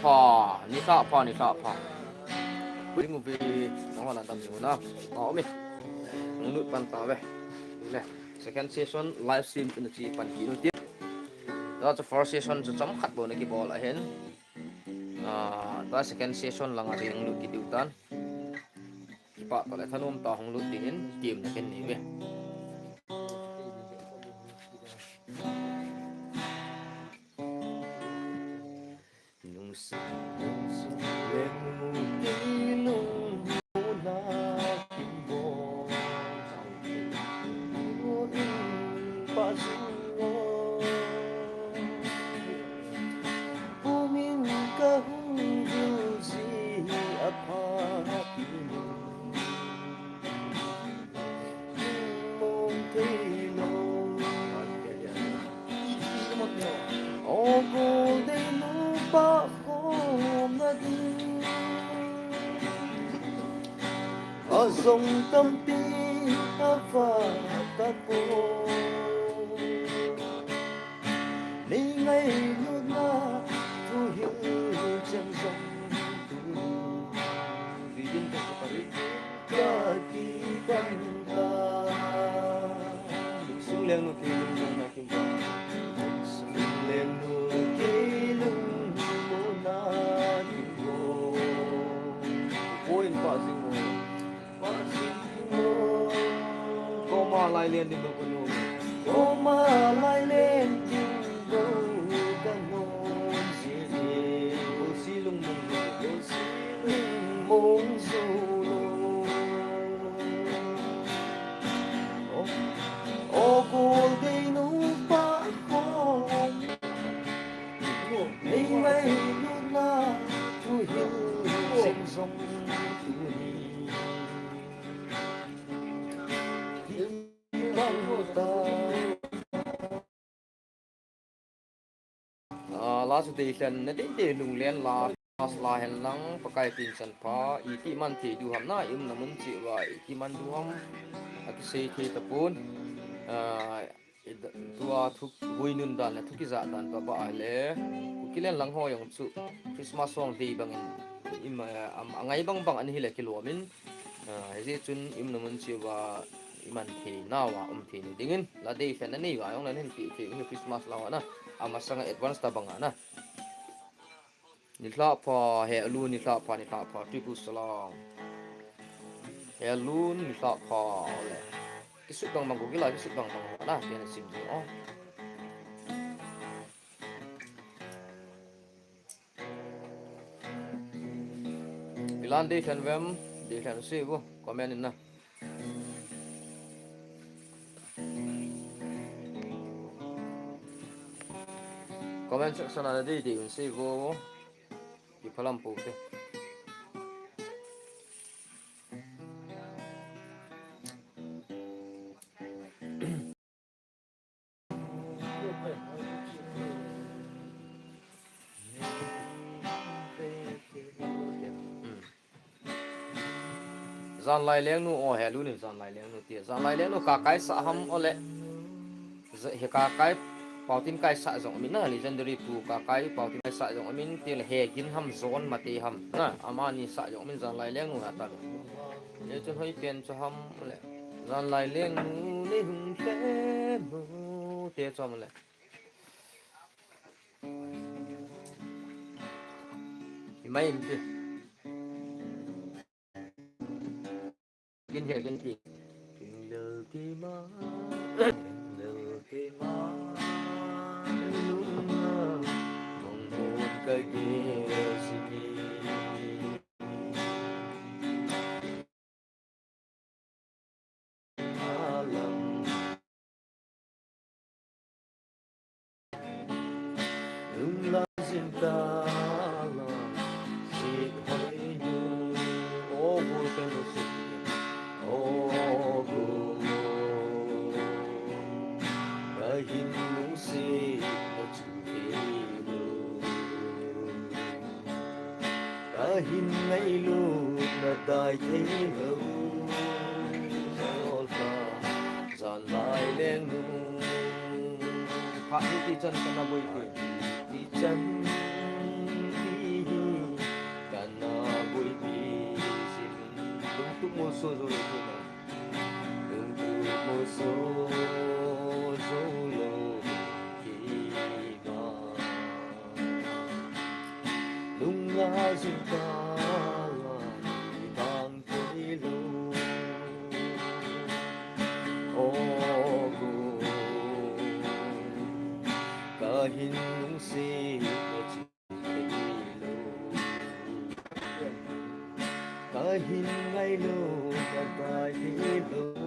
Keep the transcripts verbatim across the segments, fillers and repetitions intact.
Pha, nilhah pha, nilhah pha. Hui mu ve, nangho la dam jing u na. Aum e. Nung lut pan tave. Le. Second session live stream chu nache pan kit u hite. Tua chu first session chu chomkhat bou nakibol ahin. Ah, tua second session langa chu hung lut kit diu tan. Kipah tah le thanom tah hung lut dingin temna kanei uve. Nungsa, nungsa, le nungsa, nungsa, Pumin kahung ding ji apha mong thei lou. O goldeinu pahkhomna ding. Ajong tampi ava tapou. Nei ngailutna thuhil cheng jong tu. Vidin ka kipari. Ka kipan ta. Sung leng nu kei lung jong na kim pa. Sung leng nu kei lung na kim po. Point pa sing mo. Koma lai len ding lou kanu. Koma lai len ding lou kanu. Si si. Ko si lung mong lou. Ko si lung mong lou. O, o goldeinu pahkhom. Nei ngailutna thuhil cheng jong tu hi. Ah, la chu deilhen na deidei lunglen la, la hen lang Pakai pinchan pha, iti man thei diu ham na, i umna mun cheh uva, iti man diu ham, akisei thei tapon. Ah, i da-, tua thu, vui nun dan le thu kijah dan pa ba ahile, Kukiland lang ho jong chu, Christmas hung dei bangin, i ma, am, angai bang bang an hile kilom in, Ah, hijeh chun i umna mun cheh uva i man thei nauva um thei dingin, la deilhen na nei uva jong la hin ti thei, Christmas la uva na, amasanga advance tabang a na. Nilhah pha, Helun nilhah pha, nilhah pha, Triple Salam. Helun nilhah pha, le. Kisut bang bang ko kila, kisut bang bang na, kena sim ji o. Ilan deilhen uvem, deilhen u sei vo, comment in na. Comment section a na deidei un sei vo, kiphalam pou te. Janlai lengnu, o, Helun in Janlai lengnu ti. Janlai lengnu Kakai sah ham ole. He Kakai Paotinkai sah jong umin na, legendary pu Kakai Paotinkai sah jong umin, tile Hegin ham, John Mate ham na, amani sah jong umin Janlai lengnu ha ta. Hichun hoipen chu ham ole. Janlai lengnu nei hung lhemu te chu ham ole. Imai impi. Kin he kin ti. Kin lel ti ma. Kin lel ti ma. Lung na. Mong mon ka ge si ni. Kahin ngailutna dai thei lou. Janlai lengnu. Phat hi tichan kana boi ti. Tichan Tu mo so zo lo ki ba. Tu mo so zo lo ki ba. Lung la zu ta la ni bang te lo. O gu. Ka hin lungset na chu. Kahin ngailou, katai hilou.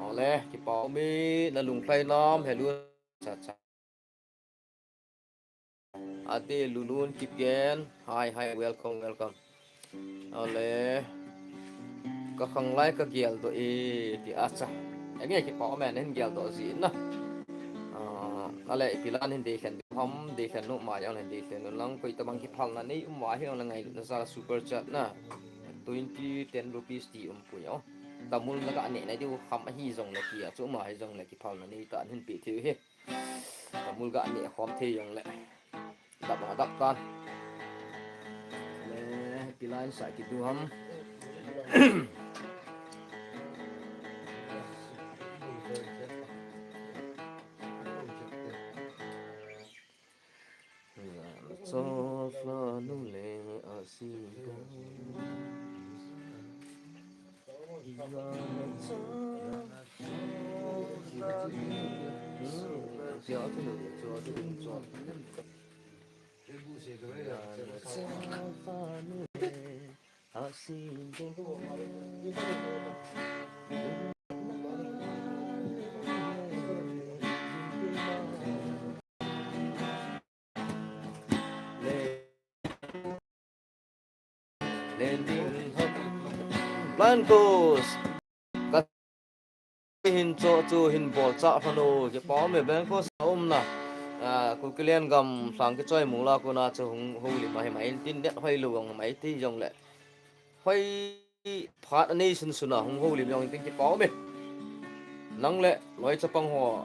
Ole, kipa ume, nalung lhai nam, hello, cha cha. Ate Lulun Kipgen, hi, hi, welcome, welcome. Ale, ka khanglai ka geldoh e, ti acha. Enge kipa ume, hin geldoh jin na. Ah, ale, ipi lan hin deilhen ham, deilhen nom ma jong hin deilhen nom lang, koi tabang kiphalna nei um uva hi jong le ngailutna jal a super chat na. Twenty, ten rupees ti um poi o. Tamul na ga neh na diu ham ahi jong le tia chu um ahi jong le kiphalna nei tah in hin pe thei u hi. Tamul ga neh khom thei jong le. Dap a dap tan. Le, happy line sa kitu ham. Chofla nu le a si. Blancos. Ka hin cho chu hin bol cha hlo no, kipa ume Blancos a umna. Ah, Kukiland gam lhang kichoi mula kona chu hung houlim ahi mai, tin net hoilou ang mai ti jong le. Hoi phat anei sun suna hung houlim jong tin kipa ume. Nang le loi chapang ho,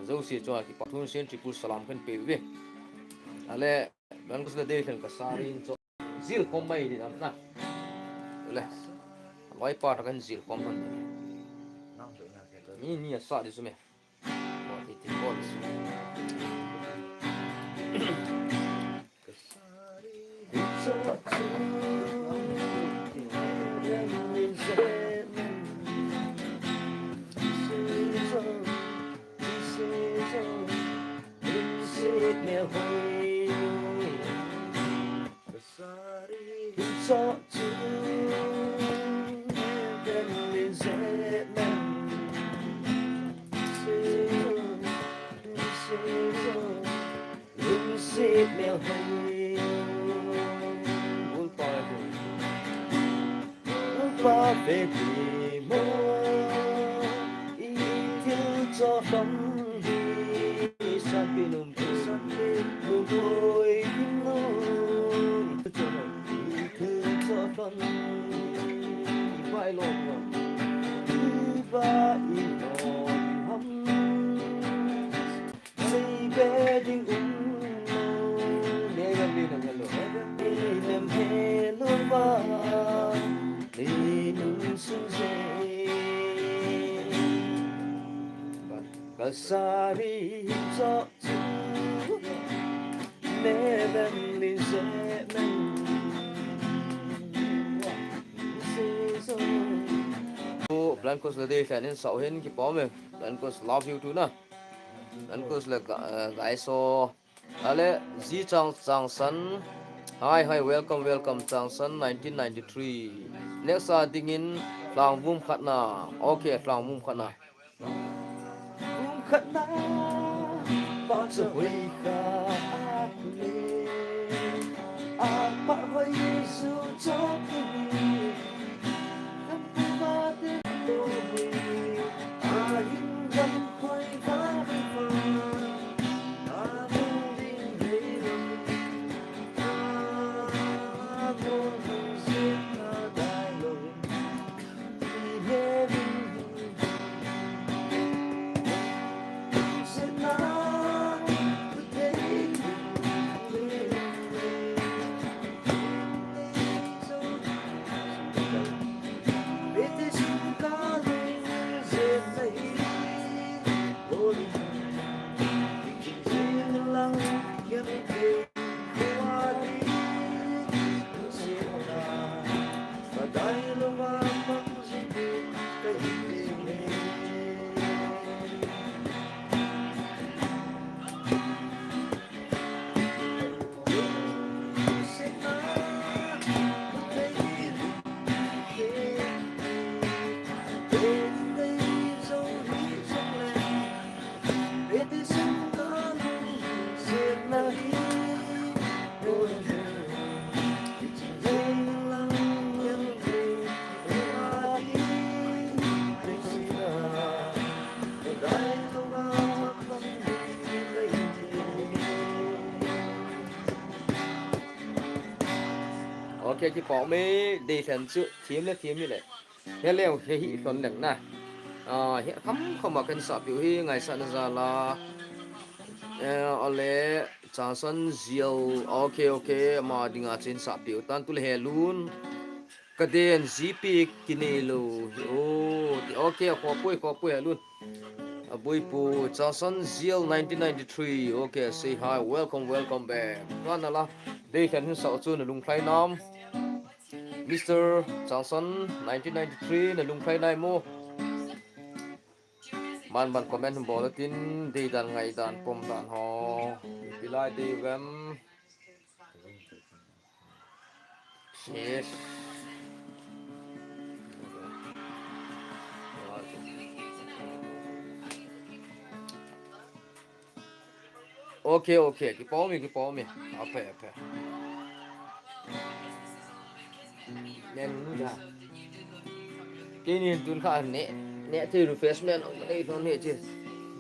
jouse chunga kipa thun sin triple salam kan pe uve. Ale, Blancos le deilhen ka sa rin cho. Jil khom mai di nam na. Le. Loi pa ta kan jil khom han. Mi ni a sa di su me. Ko ti ti ko di su. Kasari cho. Blancos le deilhen in sao hin kipa ume. Blancos love you too na. Blancos le ga-, eh, guys so. Ale, Ji Chang, Changsan. Hi, hi, welcome, welcome, Changsan, nineteen ninety-three. Next a dingin, Hlangvum khatna. Okay, Hlangvum khatna. Kum khatna, pa cha hoi kha a kule. A pa hoi su cho kule. Kam pa te lo hoi. A hin gam hoi va hoi va. A hung ding hei lo. A hung hung zet na dai lo. Thank you. Kei kipah me, dei thlen chu, thim le thim ni le. He leu, he hi thon leng na. Ah, he kham kham a kan sa piu hi, ngaisah na jal a. Eh, ole, Changsan Zial, okay, okay, ama dinga chin sa piu tan tu le he lun. Ka den G P kinei lou hi, oh, okay, khopui, khopui, he lun. Abui pu, Changsan Zial nineteen ninety-three. Okay, say hi. Welcome, welcome back. Kana la. Dei thlen hin sa chu na lunglhai nam. Mister Changsan nineteen ninety-three na lunglhai nai mo. Man ban comment hin bol tin dei dan ngai dan pom dan ho. Pilai dei vem. Yes. Okay, okay. Kipah mi, kipah mi. Aphe, aphe. Nen da. Kei ni tun kha ne, ne thei refreshment, ne thon ne che.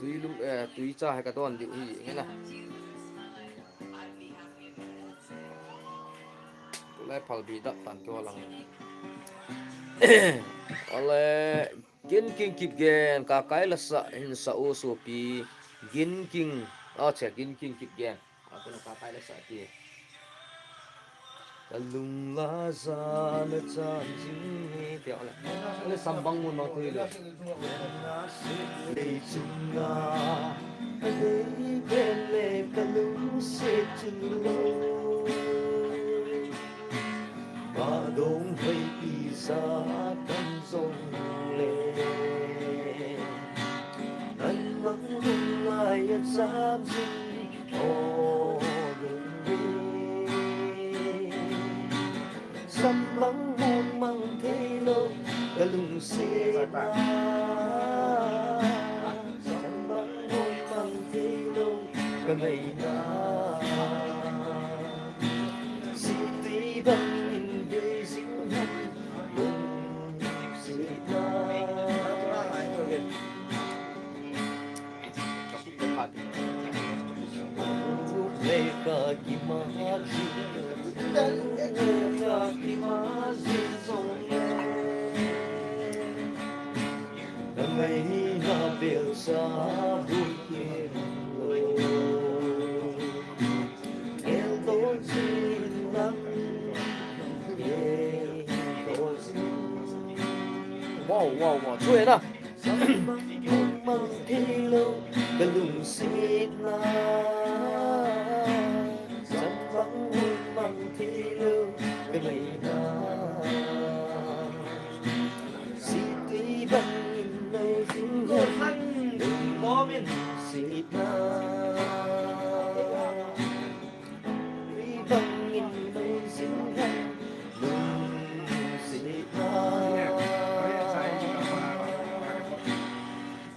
Tui lum, eh, tui cha hai ka don diu hi, nge na. Tulai phalbi dak tan keu lang. Ole, Ginking Kipgen, Kakai la sa, hin sa u sopi. Ginking, oh, che, Ginking Kipgen. Ako na Kakai la sa ti. Ka lung la ja na chan jing ni, te ole. Ole, Sambang Mun Mang thei lou. Lei chunga, ka dei pen le ka lungset chun lou. Ka dong hoi pi sa kan zong le. Nan mang lung lai a cham jing o lung ri. Sambang Mun Mang thei lou, ka lungset na. Sambang Mun Mang thei lou, ka ngaina. Siti bang in be jing han, lungset na. Wow, wow, wow. Chu e na. Sambang Mun Mang thei lou, ka lungset na. Sambang Mun Mang thei lou, ka ngaina. Siti bang in lou jing han, lungset na.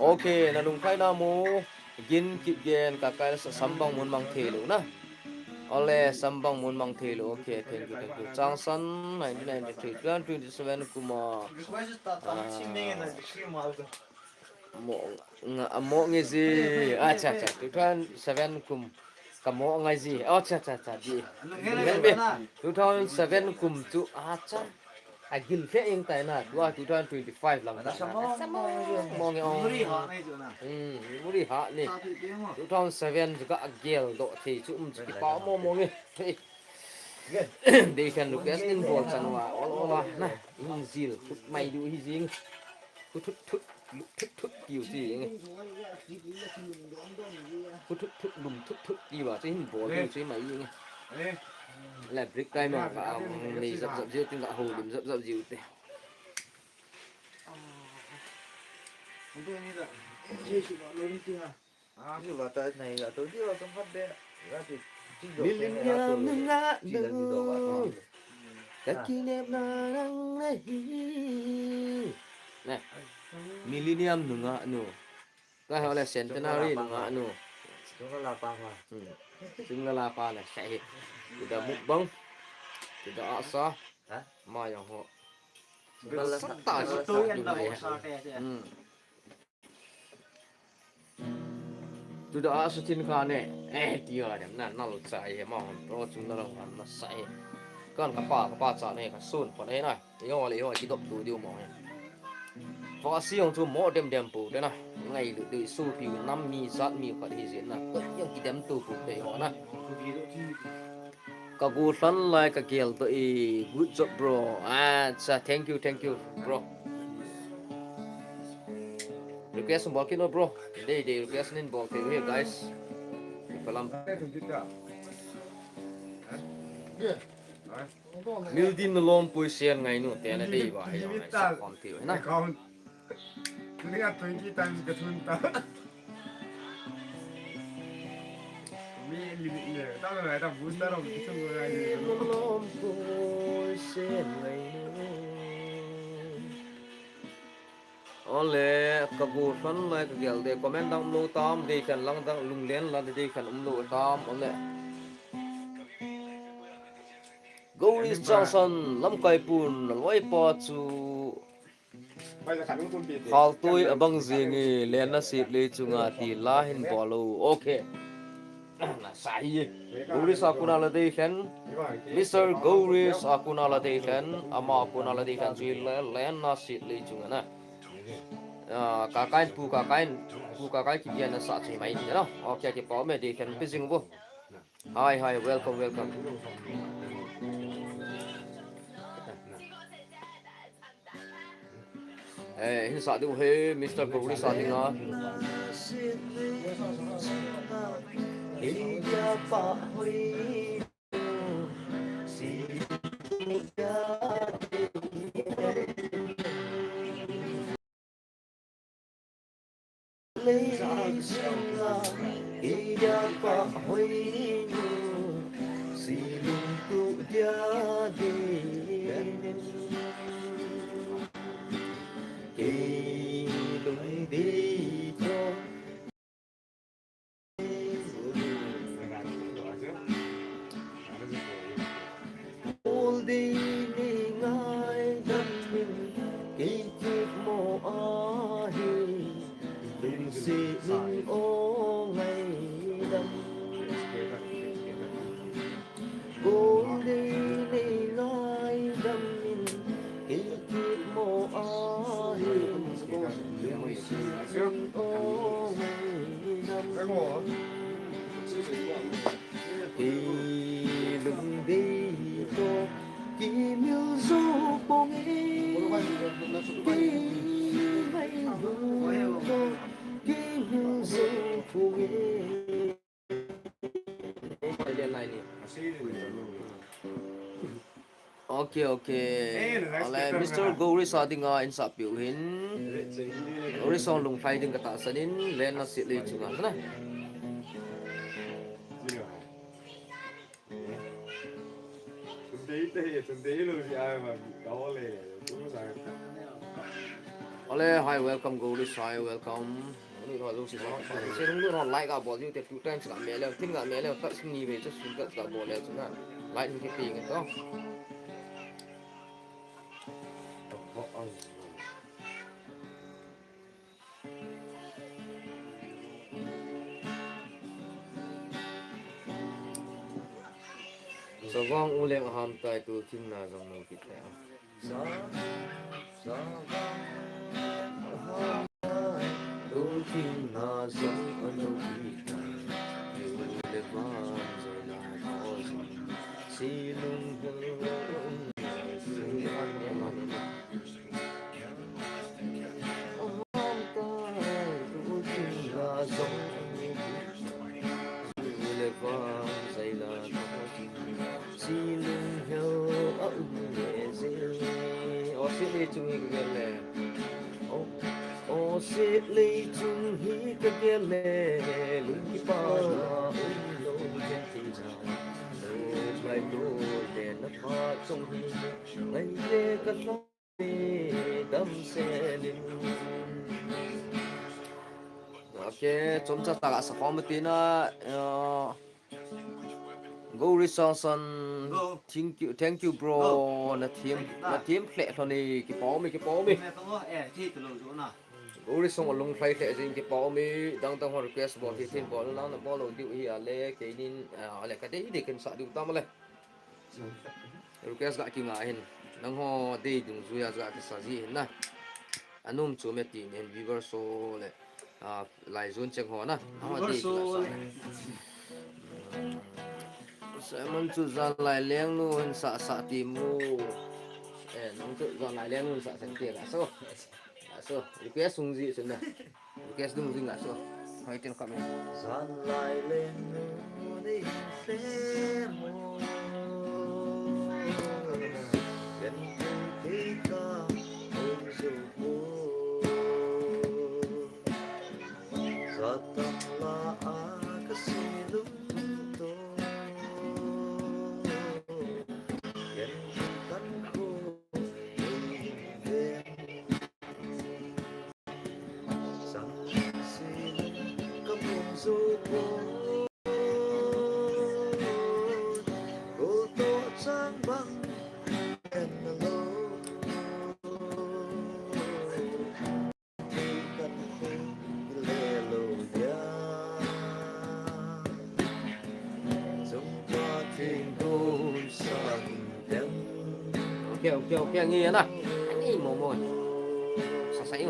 Okay, na lunglhai na mo, Ginking Kipgen, Kakai la sa, Sambang Mun Mang thei lou na. Ole, Sambang Mun Mang thei lou. Okay, thank you, thank you. Changsan, nineteen ninety-three, twenty twenty-seven kum a. Ah. Mo nga, mo nge ji. Acha, acha. Two thousand seven kum. Ka mo ngai ji. Acha, acha, acha. Di. Two thousand seven kum chu. Acha. Agil fe ing tai na. Tua two thousand twenty-five lang ta. Mo nge ong. Hmm, memory ha ni. Two thousand seven chu ka agel do thei chu um chu kipa mo mo nge. Hey. Dei khan request in bol chan wa. Ol ol a na. In jil. Mai du hi jing. Khu thut thut, lum thut thut kiu chi nge. Khu thut thut, lum thut thut kiu a, chi hin bol kiu chi mai nge. Le break time a ka, um, nei zap zap jiu tin ka ho lim zap zap jiu te. Millennium nunga nu. Ka kinepna nang nahi. Nè. Millennium nunga nu. Ka hole centenary nunga nu. Chunglala pa ha. Hmm. Chunglala pa na sa hi. Tuda mukbang. Tuda asa. Ha? Ma yang ho. Chunglala sa. Sa ta sa ta. Hmm. Tuda asa chin ka ne. Eh, tia dem na nal sa hi ma ho. Ro chunglala na sa hi. Tan kapa, kapa cha nei ka sun pa nei na. Yo le yo ki dop tu diu mo. Fa si ong chu mo dem dem pu te na. Ngai lu du su piu nam mi zat mi khat hi jin na. Ko yo ki dem tu pu te ho na. Ka gu hlan lai ka gel to e. Good job, bro. Acha, thank you, thank you, bro. Request bol kit no, bro. Dei dei request nin bol kit he, guys. Kalam. Mildin na lom pui sian ngai nu te na dei ba he, ngai sa kom ti na. Account. Tuni a twenty times ka thun ta. Mi limit le, ta na ta booster of kichun ngai. Mildin na lom pui sian ngai nu. Ole, ka gu hlan lai ka gel de, comment dang um lo tam, dei khan lang dang lunglen la dei khan um lo tam, ole. Goris Changsan, lamkai pun, loi pa chu. Khaltui abang jing e, lenna sit lei chunga ti la hin bol o. Okay. Na sa hi. Goris a kona la dei khan. Mister Goris a kona la dei khan. Ama a kona la dei khan. Jui le lenna sit lei chunga na. Ah, ka kain pu ka kain. Pu ka kain ki dia na sa chi mai ni na. Okay, ki pa me dei khan pi jing bo. Hi, hi, welcome, welcome. Eh, hin sa diu he, Mister Kohli sa ding a. Leijinga, iya pa hoinu, silung tu dia de. Kei lung dei to. Ol dei nei ngaidam in, kei kit mo ahi, lungset in o ngaidam. Ol dei nei ngaidam in, kei kit mo ahi, lungset in o ngaidam. Kei lungdei to kimil jo ponge, kei ngailutto kimil jo ponge. Ok, ok. Ale, Mister Goris a dinga insah piu hin. Goris song lunglhai ding katahsan in, lenna sit lei chunga na. Ale, hi, welcome, Goris, hi, welcome. Nui ho jong si sa. Se nung nui ho like a bol jiu te two times ka me le, tin ka me le, touch ni ve chu sun touch ka bol le chu na. Like ni ke pi nge to. Savang u leng a ham tai tu thim na jong no kit le. Silung hel a um le je. O, sit lei chung hi ka gel le. O, o, sit lei chung hi ka gel le. Lungkipa na um lo chen ti na. Lo mai lo le na pha chung hi. Ngai le ka lo. Ok, chomcha taka sa khom tina, uh, Goris Songson, thank you, thank you, bro. Na team, na team hle lhon e, kipa um e, kipa um e. Goris Song alunglhai hle jing kipa um e, dang dang ho request bol thei thei bol nang na bol lou diu hi ale, keinin, uh, ale ka dei dei ken sa diu tam ale. Request ga kinga hin. Nangho dei dungjuia ja kisa ji hin na. Anom chu me ti nin viewers ho le, ah, lai jun cheng ho na. Nangho dei chu sa. Simon chu Janlai Lengnu hin sa sa ti mu. Eh, nang chu Janlai Lengnu hin sa sa ti la so. La so. Request sung ji sun na. Request dung jing la so. Hoi tin kami. Janlai Lengnu ni se mo. Ken ki ka ong jo ko. Satan la a ka si lum to. Ken ki kan ko. Okay, okay, okay, ngi na. Ani mo mo. Sa sa yu.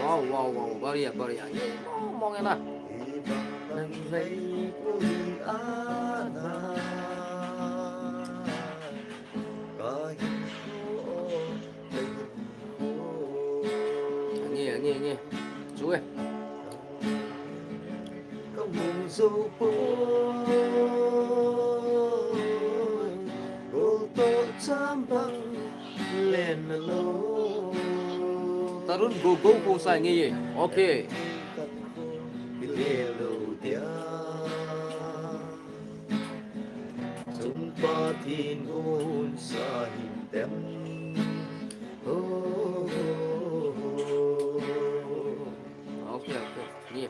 Wow, wow, wow, baria, baria. Ye, mo, mo nga na. Ani, ani, ani. Chu e. Ka mong zo poi, gol to cham bang len lo. Tarun go go ko sa nge ye. Okay. Len lo dia. Chung Pathen gon sa hin tem. Oh, oh, oh, oh. Okay, okay. Ni.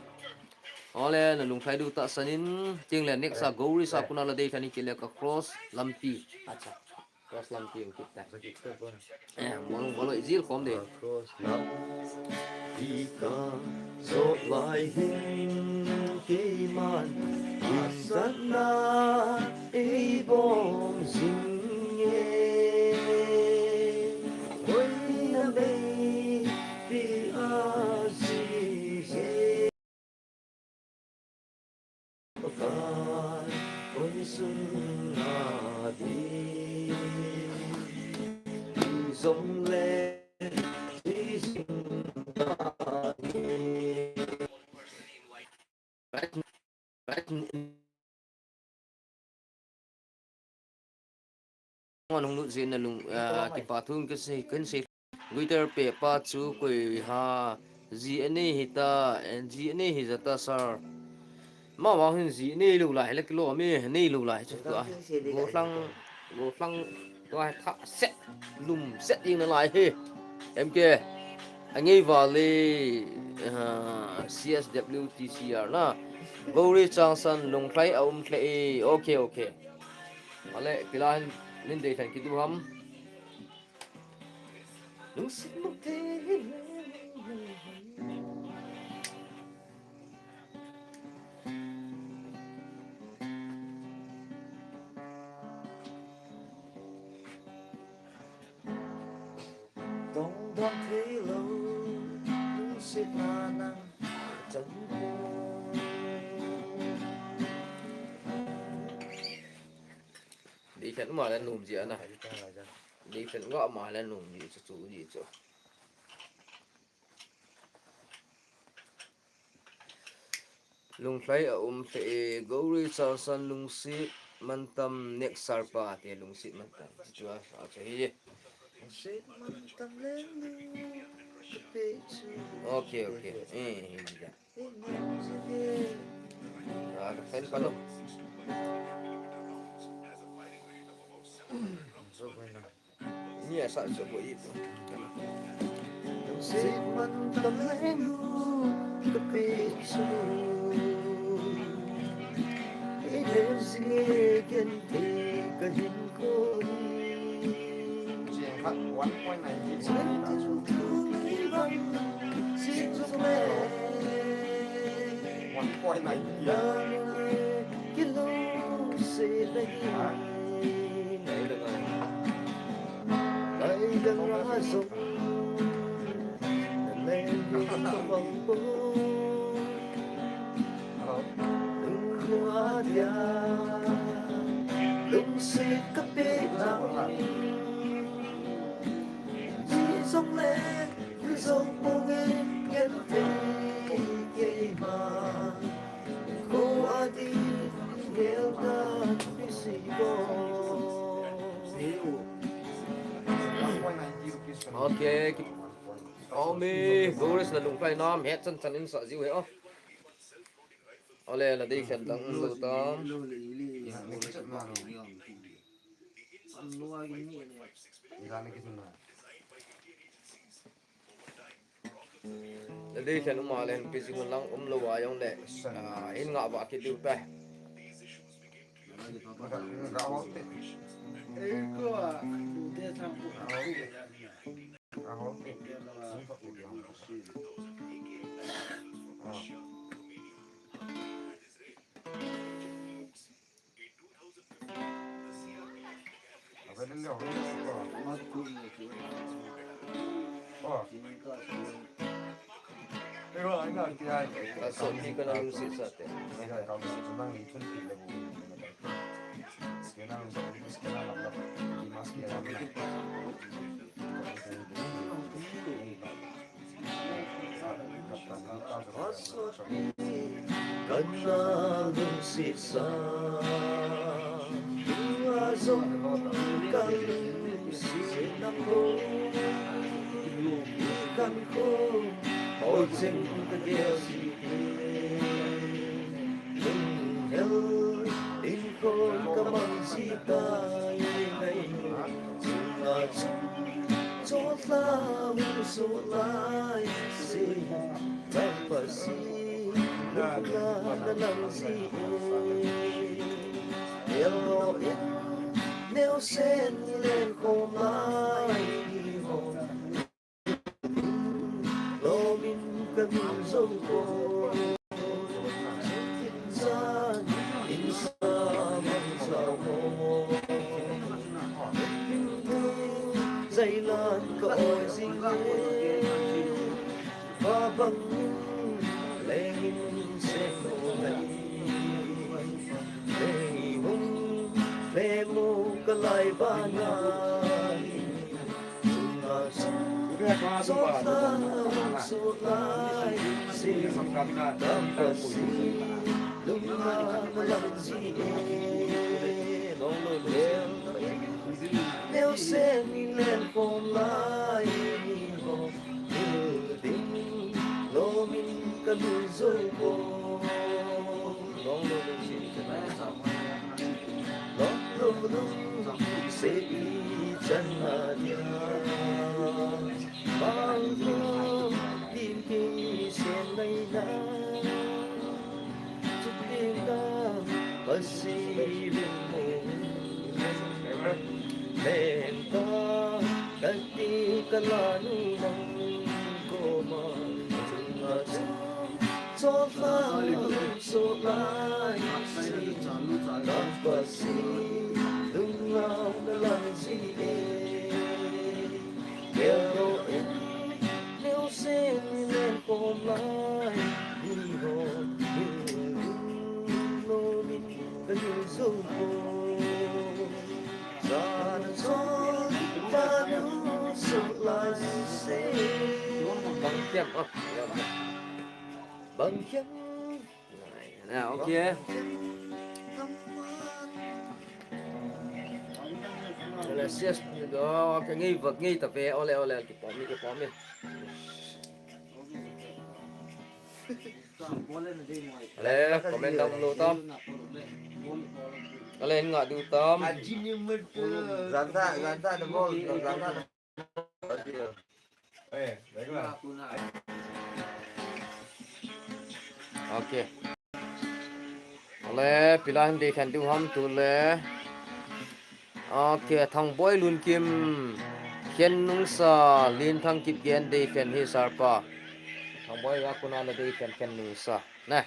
Ole, na lunglhai diu tahsan in, ting le next a Gauri sa kuna la dei thani kile ka cross lampi. Acha. Cross lampi ang kita. Eh, molong bolo izil kom de. Cross lampi ka jot lai hin keiman insatna ei bom jing e. Oi na bei pi a ji e. Ngon hung lut jin na lung, ah, kipa thu ka sei, kan sei. Guitar pe pa chu koi ha, ji anei hita, eh, ji anei hi jata sir. Ma wa hin ji anei lou lai, la kilo mi, anei lou lai chu tua. Go hlang, go hlang, tua tha set, lum set ing na lai hi. M K, angai vale, ah, C S W T C R na. Gauri Changsan lunglhai a um lheh e. Okay, okay. Ale, kila hin, nin dei than kidu ham. Lungsit mo te. Dong dong thei lou, lungsit na nang chan ko. Dei khen ma le nom ji ana. Dei khen nga ma le nom ji chu chu ji chu. Lunglhai a um lheh e, Gauri Changsan lungsit mantam next sir pa te lungsit mantam. Chu a, a chu hi. Lungsit mantam le nu, ka pe chu. Okay, okay. Eh, hi ja. Ah, ka fan pa lo. Ni a sa so ko i. Lungsit mantam le nu, ka pe chu. Ei lem jing e ken te ka hin ko hi. One point nine eight. One point nine eight. Ha? Hello? Lungset ka pe nang, ji jong le, ji jong pong in ngen thei keima. Ko a ding gel ta mi si ko. Okay, ki-, Omi, Doris na lungkai nam, het chan chan in sa jiu he o. Ole, la dei khen dang um lou tam. La dei khen um a le, hin pi jing un lang um lou a jong le, ah, in ngah vah kit diu tai. Kana lungset sa, tua jong ka lungset na ko, kan ko, oi jeng ka gel ji. Lung hel in kon ka mang ji tai ngai. Chunga chung, chotla lungset lai, se Lalpa si, nunga na lang ji e. Neo in, neo sen len khom lai ho. Lomin ka min jong ko. Jan in sa mang sa ho. Jailan ka oi jing e. Vabang lengin seng lei, lei hung lemu kalai bana. Sunga sung, sota, sutlai, si, tampasi, lunga malang ji e. Neo sen len khom lai ho. Ding lomin ka min jong ko. Long lo lungset i chan a dia. Bang ko din ki sen lai na. Chuti ka pasi rin mo. Len ta kati ka lanu nang koma. Chunga chung, chotla lungset lai, si, tampasi, lungau na lang ji e. Kero in, neo sen len khom lai, ni ho, ni ho, no min, ka ni jong ko. Bang kiam, ah, bang kiam. Ah, okay. Ole, sias, do, okay, ngei vak, ngei ta ve, ole, ole, kipom mi, kipom mi. Ole, comment dam lou tam. Ole, in ngah diu tam. Ganta, ganta, the ball, ganta. Okay. Ole, pila hin dei khen diu ham tu le. Okay, Thangboi Lunkim. Khen nungsa, Linthang Kipgen, Deikhen hi Sarpa. Thangboi a kona na Deikhen, khen nungsa. Ne.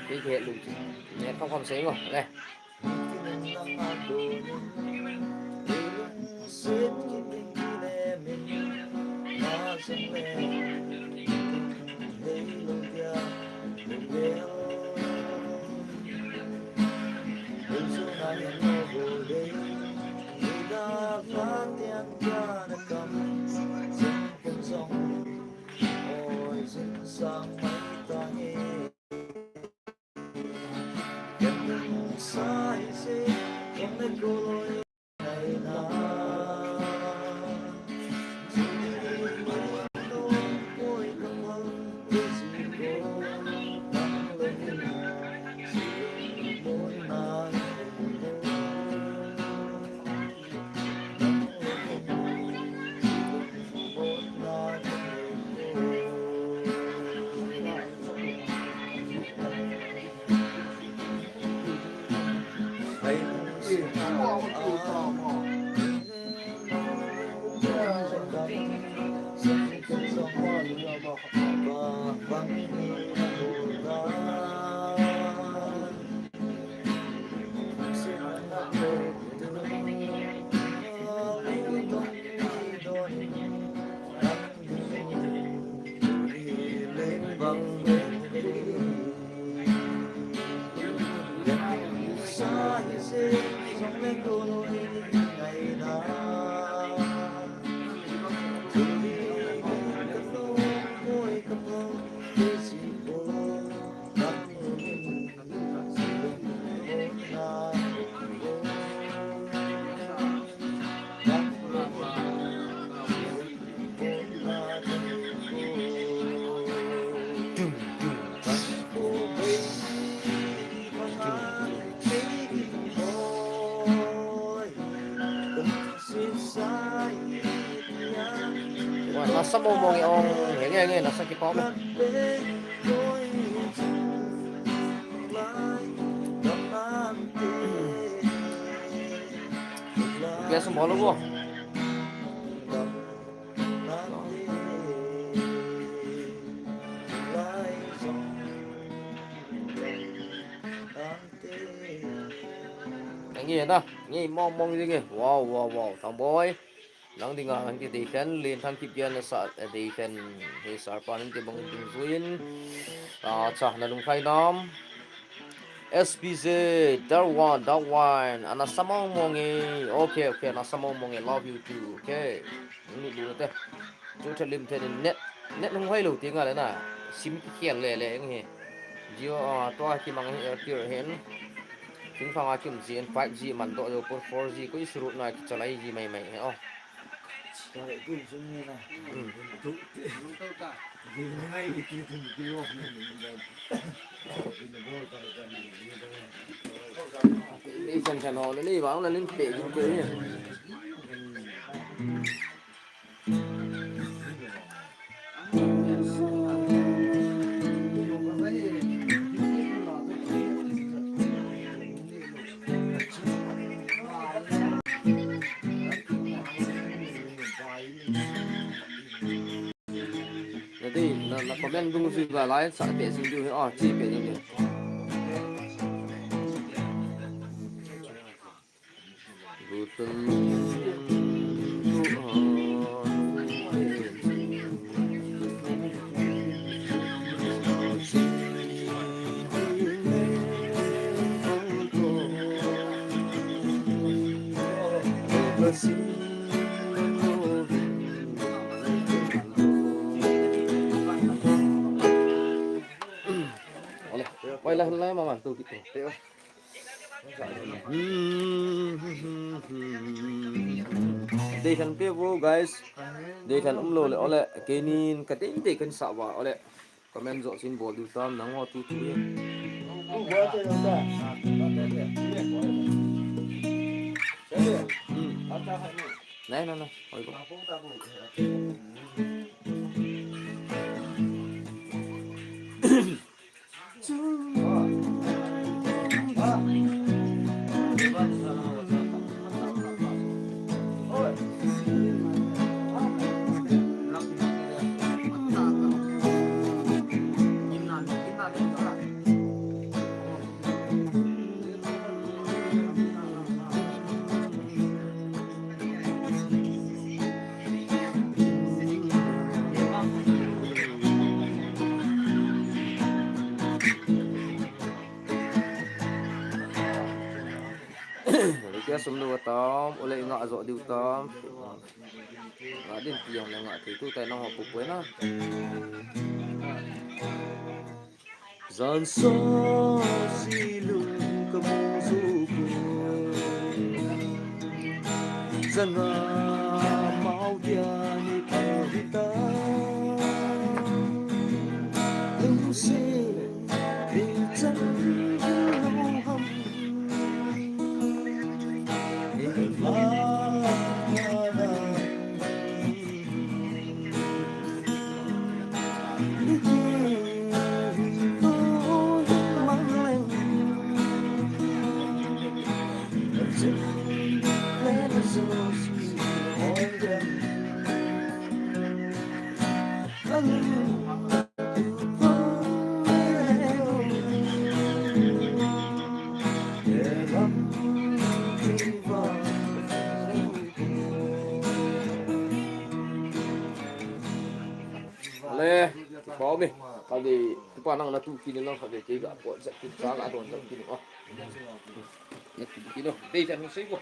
Kei kei lu. Ne, kham kham sei ngo. Ne. Wah, nasa mong mong e ong, henge henge, nasa kipah me. Kaya sumolo bo. Nge na, nge mong mong nge. Wow, wow, wow, Thangboi. Nang dinga, nang ti Deikhen, Linthang Kipgen nasa, eh, Deikhen, he Sarpa nang ti bang ding suin. Ah, cha, na lungkhai nam. S P Z, that one, that one. Ana sa mong mong e. Okay, okay, ana sa mong mong e. Love you too. Okay. Ni lu te. Chu the lim the net. Net nung hoi lo ti nga le na. Sim ki khial le le nge. Jio, ah, tua ki mang he, Airtel hen. Sing fang a kim ji en five G man do jo por four G ko isurut na ki chalai ji mai mai he, oh. Hmm. Ni chan chan ho le ni vang le nin pe jing ke ni. Nati, na, na comment dung sui ba lai sa pe sing du, ah, chi pe sing du. Ole, oi la, la, mama, tu kit. Deikhen pe vo, guys. Deikhen umlou le, ole, keinin ka dei dei kan sa va, ole. Comment jo sin bol diu tam nang ho tu tu. Hmm. Nai, nai, nai. Oi, bo. Tia sum lou tam, ole nga jo diu tam. Nga din ti jong le nga thei tu tai nang ho pu pu na. Jan so si lu ka mu zu ku. Janga mau tia ni thei ta. Lung se ni chan lu ham. Le, pau mi. Kali, tupa nang na tu kini lang kali, kei ga po, sa kini, sa ga don, sa kini, oh. Na tu kini, oh. Dei jan sei ko.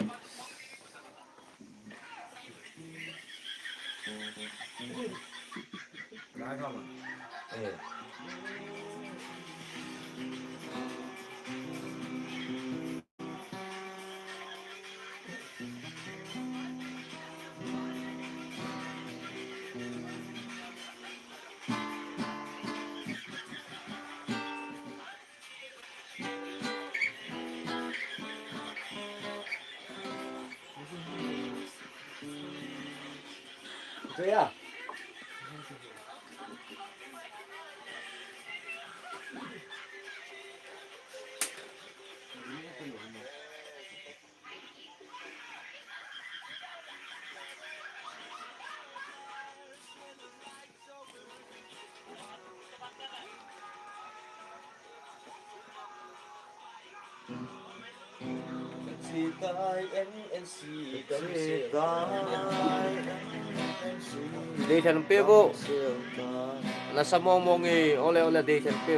Dei than pe bo. Na sa mong mong e, ole ole dei than pe.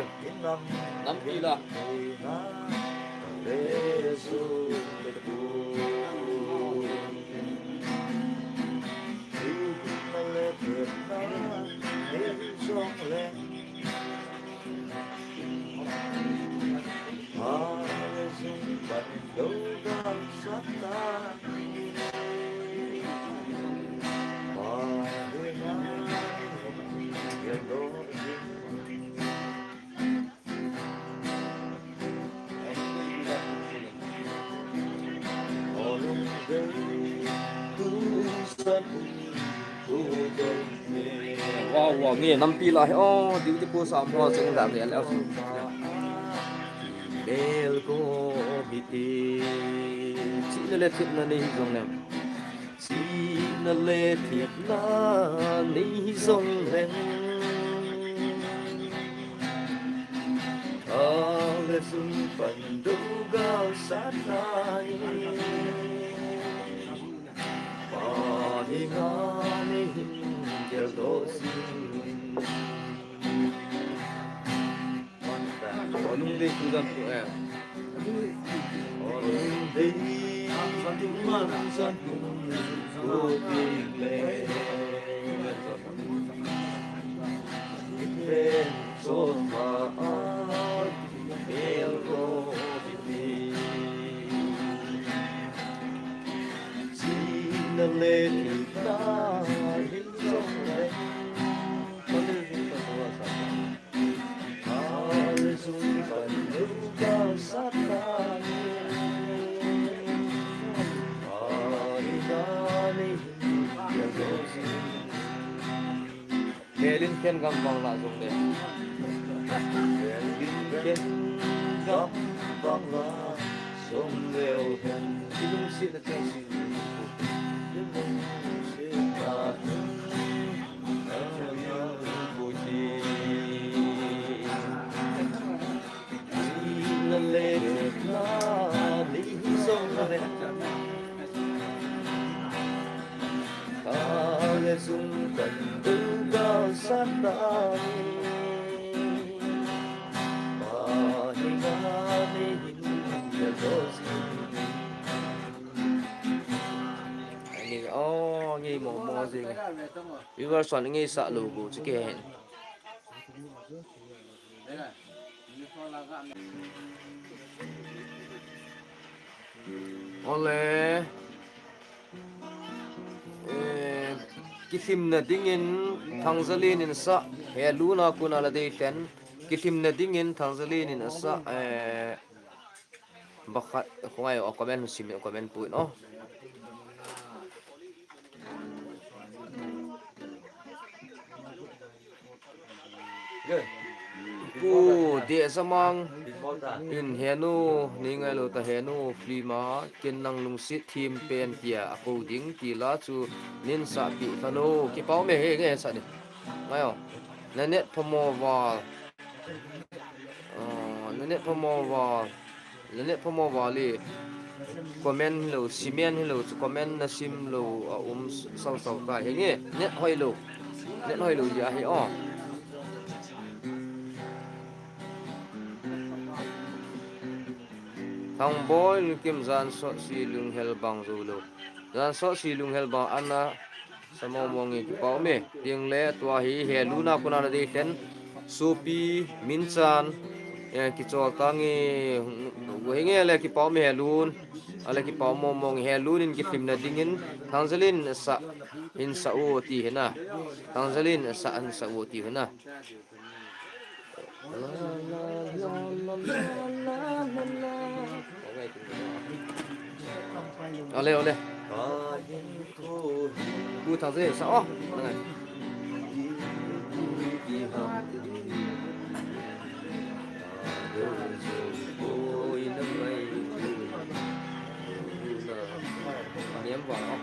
Nampi la. Wow, wow, nge nampi la he, oh, duty post a mo cheng da nge le. Bel ko hiti. Chihna le thepna nei jong le. Chihna le thepna nei jong le. Kale sung pan do gal sa tai. Pa ni nga ni hin gel do si. Olung dei tu jan tu eh. Olung dei tu jan tu. Helin ken gam bang la jong le. Helin ken gam bang la jong le o hen. Ilung si na chang si. Ilung si na chang si. Viewers hon ngeisah lou bou chu kihe in. Ole. Eh, kilhimna dingin Thangzalin in asah, Heluna kona la dei lhen. Kilhimna dingin Thangzalin in asah, eh, bakhat, khongai o comment sim, comment pui no. Pu Dehzamang in Henu, nei ngailou ta Henu, film a, ken nang lungset them pen tia akou ding ti la chu nei sahpeh lhon o, kipa ume, he nge sa ni. Ngai o. Na net phamo val. Ah, na net phamo val. Na net phamo val e. Comment hilou, simen hilou, chu comment na sim lou a um sau sau ta. Hinge, net hoilou. Net hoilou jeh ahi o. Thangboi Lunkim, jan sot si lunghel bang jou lou. Jan sot si lunghel bang ana sa mong mong e, kipa ume. Ding le tua hi Heluna kona la dei lhen. Sopi, min chan, eh, kichol tange, hinge le kipa ume Helun. Ale kipa um mong mong e, Helun in kilhimna dingin Thangzalin in asah, in sah o ti hina. Thangzalin in asah, in sah o ti hina. Ole, ole. Pu Thangzalin sa o. Niam vang o.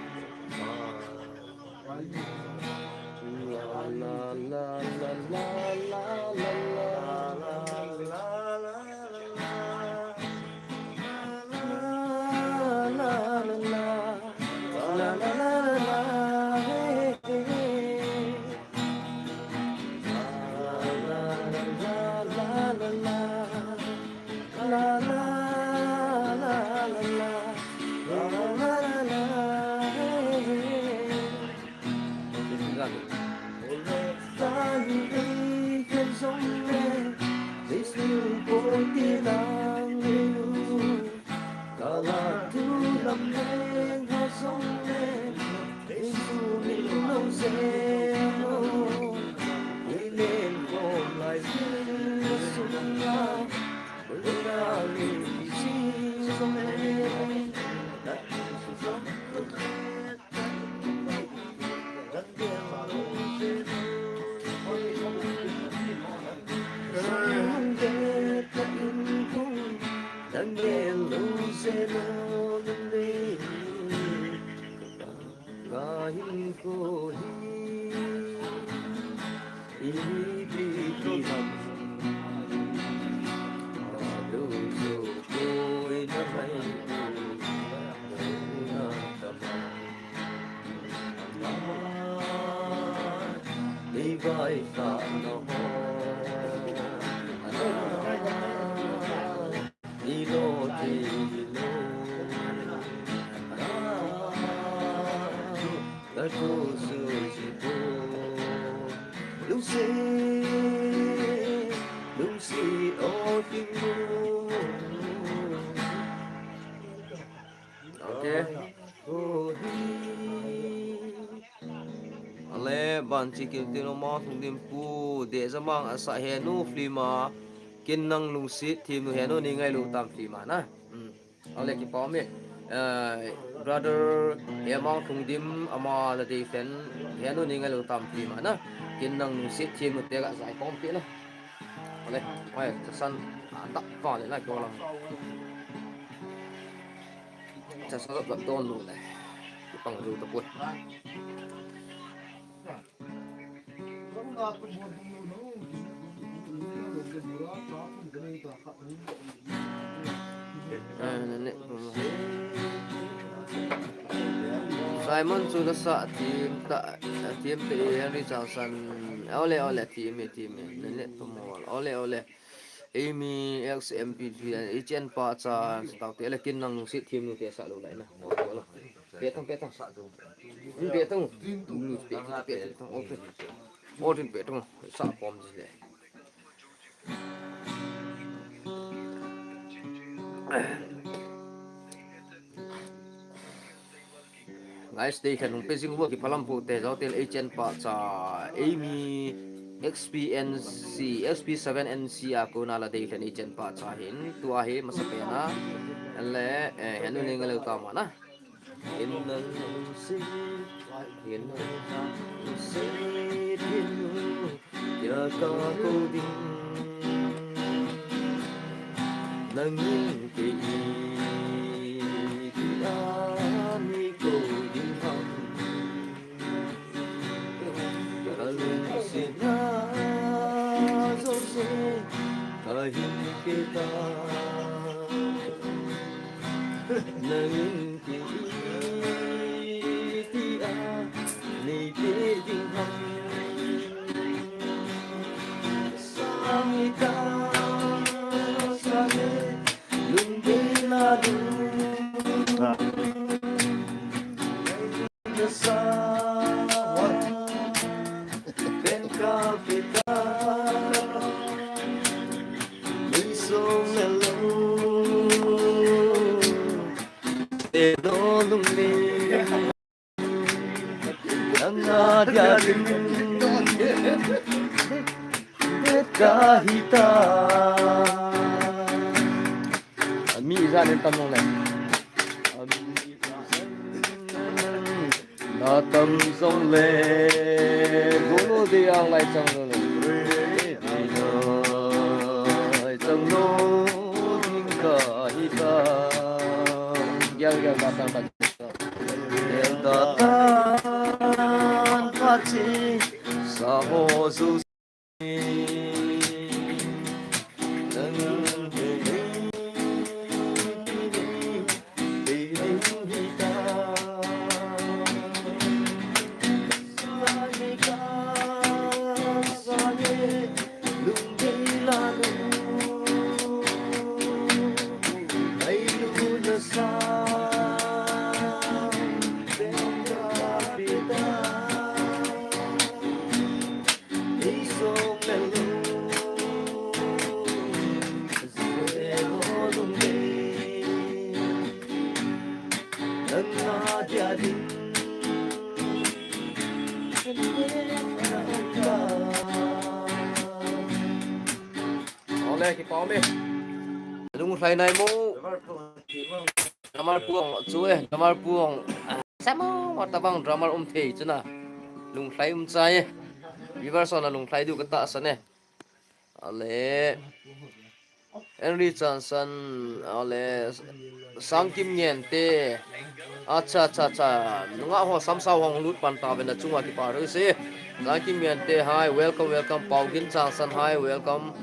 Okay. Ale, ban chi kim tin o, Mangthungdim Pu Dehzamang asah Henu film a, ken nang lungset them nu, Henu nei ngailou tam film a na. Hmm. Ale, kipa ume. Eh, brother, eh, Mangthungdim ama la dei lhen, Henu nei ngailou tam film a na. Ken nang lungset them nu te ga jai kom pe na. Ale, mai, chasan, a, tak pa le na ko lang. Chasan la don nu le. Kipang jou tapoi. Simon chu nasah thim ta, thim te Henry Changsan. Ole, ole, thim e, thim e. Na net phamo. Ole, ole. Amy X M P P, i chen pa cha, tau te le ken nang lungset them nu te sa lou lai na. Ole, ole. Pe tang, pe tang. Pe tang. Pe tang, pe tang. All in pe tang. Sa pom ji le. Guys, te khan hung pe jing uva kiphalam pu te, jouse eichen pahcha, eimi X P N C, X P seven N C a kona la te khan eichen pahcha hin, tua hi masapen a, le, eh, henu ning leu ta mana. Hin nang si, hin nang si, hin nang. Kya ka ko ding, nangin kei iti a nei ko ding ham. Ka lungsetna jouse kahin pe tai. Nangin kei iti a nei pe ding ham. Sangita, sange, lungdei na lung. Sa, pen ka pe ta. Lungsong na lung. Te do lung ni. Nanga dia ding. Ka hita. Ami ijat in tam jongle. Na tam jongle. Golo de ang lai chang jongle. Lai chang lo ding ka hita. Gyal gyal na tam tam. Gyal da tan ka chi sa ho su. Ole, kipa um e. Lunglhai nai mo. Drummer pu ang chu e, drummer pu ang. Samo, wa tabang drummer um thei chu na. Lunglhai um chai e. Viewers hon a lunglhai diu ka tahsan e. Ale. Henry Chansan, ale. Sangkim Ngente. Acha, acha, acha. Nunga ho samsau hung lut pan ta ve na chunga kipa ru si. Sangkim Ngente, hi, welcome, welcome. Paugin Chansan, hi, welcome.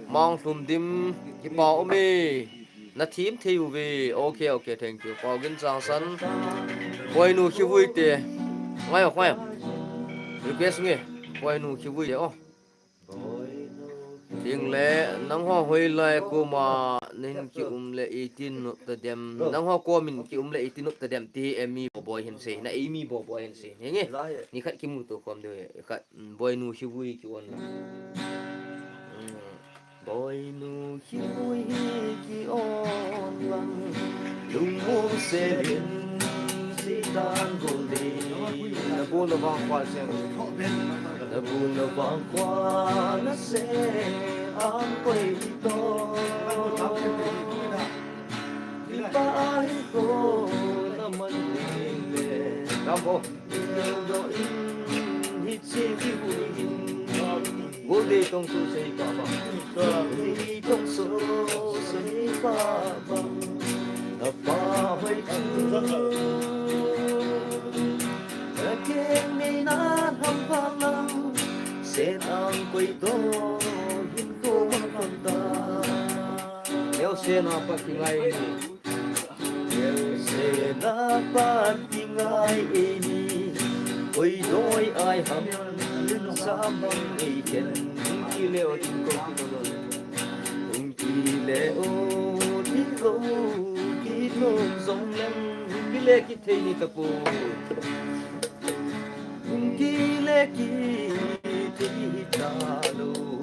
Mang Hlum Dim, kipa um e. Na thim thei uve. Okay, okay, thank you. Paugin Changsan. Boinu Khivuite. Ngai o, ngai o. Request nge. Boinu Khivuite o. Ding le, nangho hoilai koma nahin kium le iti nop tadem. Nangho komin kium le iti nop tadem ti eimi boboi hin sei. Na eimi boboi hin sei. Henge. Ni khat kimuto khom diu khat. Boinu Khivui ki-on lang. Boinu Khivui hi ki-on lang. Lungmong selin sitan gol ding. Nabu navang khua seng. Nabu navang khua nasei ang koi to. Kipa ahi ko naman ding le. Rambo. Gol dei tong su sei pa bang. Gol dei tong su sei pa bang. Na pa hoi chu. Na keng nei na ham pa lang. Sen ang koi to hin ko mang kon ta. Leo sen a pa kingai. Sena pat kingai eini, oi doi ai ham, lim sam ham ei ken. Hung kile o tin ko kiko lo. Hung kile o tin ko kiko zong lem. le kithei ni tapoi. Hung kile kithei talou.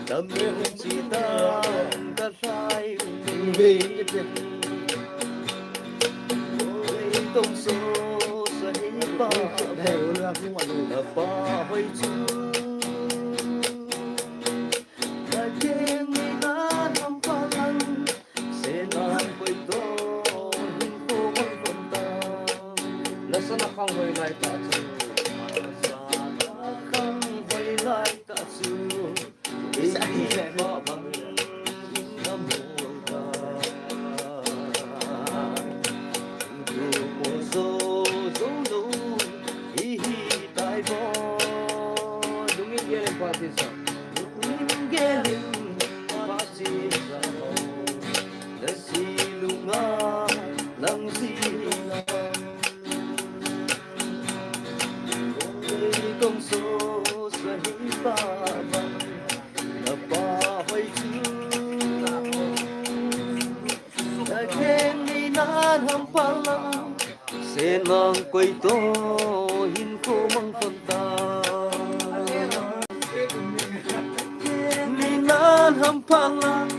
Tamin chidang kalhai. Hung ve kithei. Oi, tong so sa hi pa. Napa hoi chu. Nakheng ni na nam pa lang. Senang koi to hin ko mang kon ta. Nasana khang hoi lai ta chu. Nasana khang hoi lai ta chu. Ei pa bang na mo ta. Ko mo so so lo. Hi hi tai bo. Dungin gelin pa ti sa. Dungin gelin pa ti sa. Nasi lunga lang si lunga. Kong so sa hi pa bang. Napa hoi chu. Nakheng ni na nam pa lang. Senang koi to hin ko mang kon ta. Ni na nam pa lang.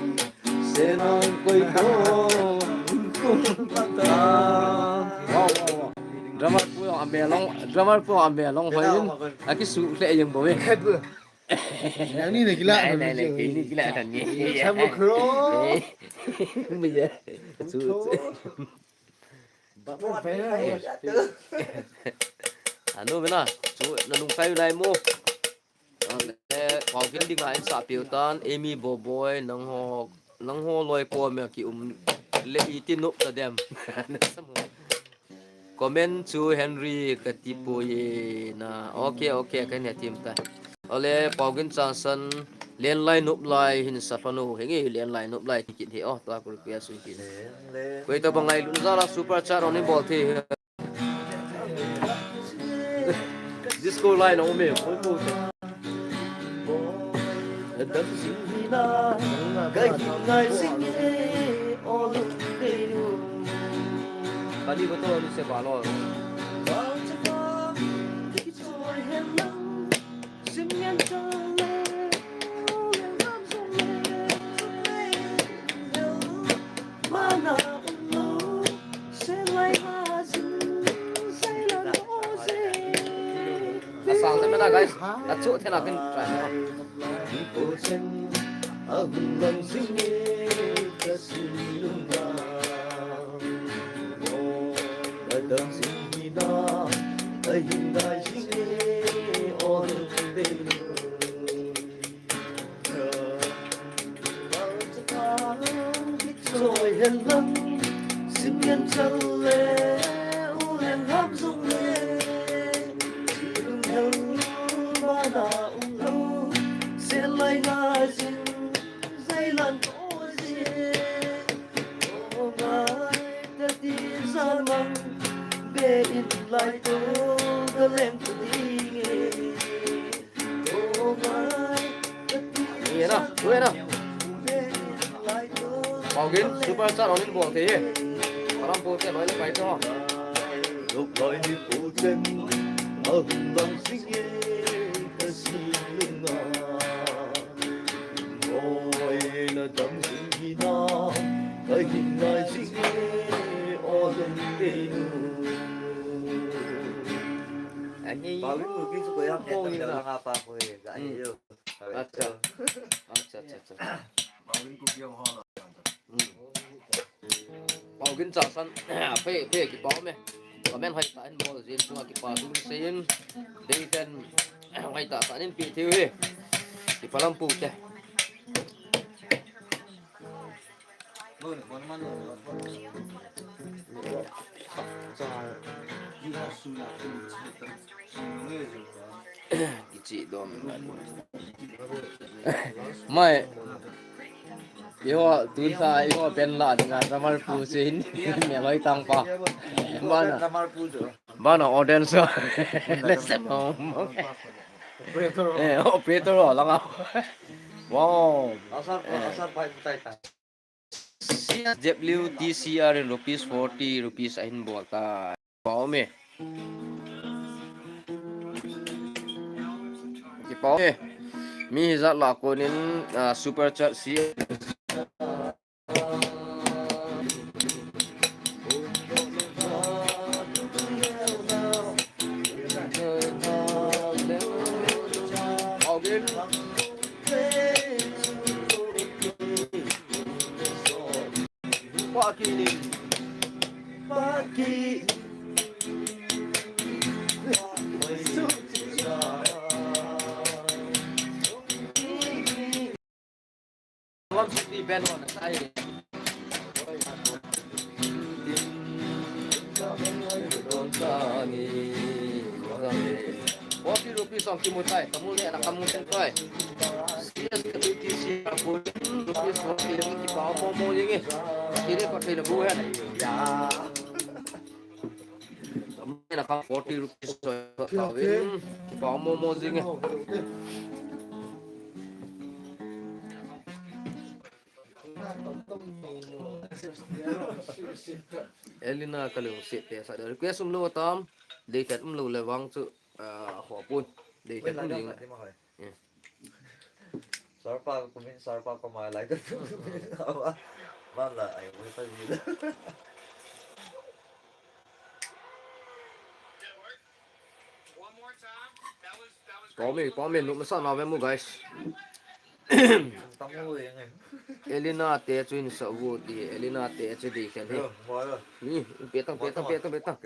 Senang koi to hin ko mang kon ta. Wow, wow, wow. Drummer pu jong amelong, drummer pu jong amelong hoi in. Akisu le jeng bo e. Nang ni na kila. Nai, nai, nai, kei ni kila kan ni. Chamo kro. Eh. Mi ja. Chu. Anu bena, chu na lung kai lai mo. Ale, Paugin dinga in sa piu tan, Amy Boboi, nangho, nangho loi ko me ki um le iti nup ta dem. Comment chu Henry ka ti poi na. Okay, okay, ka ne tim ta. Ale, Paugin Changsan, len lai nup lai hin sa lhon u, hingi len lai nup lai ti kit he, o, tua ku request u kit. Koi to bang lai lun za la super chat on in bol the. Disco line on me, koi ko. Adam sing hina, kai ngai sing e, o lu te lu. Kani ko to ni se ba lo. Asang se mena guys. Achu thena kin try. Choi hen lang, sim ngen chal le, u hen hap zong le, chilung hen mana ung lo, sen lai na zing, zai lan to zing, o ngai ta ti zan mang, be in lai to, ka leng ta ding e. Ni na, tu na. Paugin, super chat on in bol te. Palam po te loi le pai to. Lok loi ni po chen, a hung bang sing ye, ka si lung a. Oi, na dam sing hi na, ka hin nai sing ye, o lung te nu. Ani. Paugin ko ki su ko yang, ko yang nga pa ko ye, ga ye yo. Acha. Acha, acha, acha. Hmm. Paugin Changsan, phe, phe, kipa me. Comment hoi ta in bol jin chunga kipa thu seiyin. Dei ten, hoi ta ta in pi thiu hi. Kipa lam pu te. Kichi dom. Mai. Iho, tun sa, iho, pen la, nga, drummer pu sin, me loi tang pa. Bana. Bana audience. Let's go. Eh, operator, lang ah. Wow. Asar, asar, pai, pai, pai. Si W T C R in rupees forty rupees ahin bol tai. Pau me. Kipau me. Mi hijat lah konin, ah, super chat si. Forty rupees ong kimu tai, kamu le na kamu sen tai. Yes, ka B T C, forty rupees, forty, kipau mo mo jing e. Kiri ko thei na bu hen. Ya. Kamu le na ka forty rupees, so, kipau mo mo jing e. Elina kalungset te sa de request um lou tam, deitet um lou le vang chu, ah, ho pun. Deitet um ding. Sarpa kumin sarpa ko ma lai ka tu. Awa. Mala ai mo ta ni. Pau me, pau me, nu masa na ve mu, guys. Elina te chu in sa vu ti, Elina te chu dei khen he. Ni, pe tang, pe tang, pe tang, pe tang.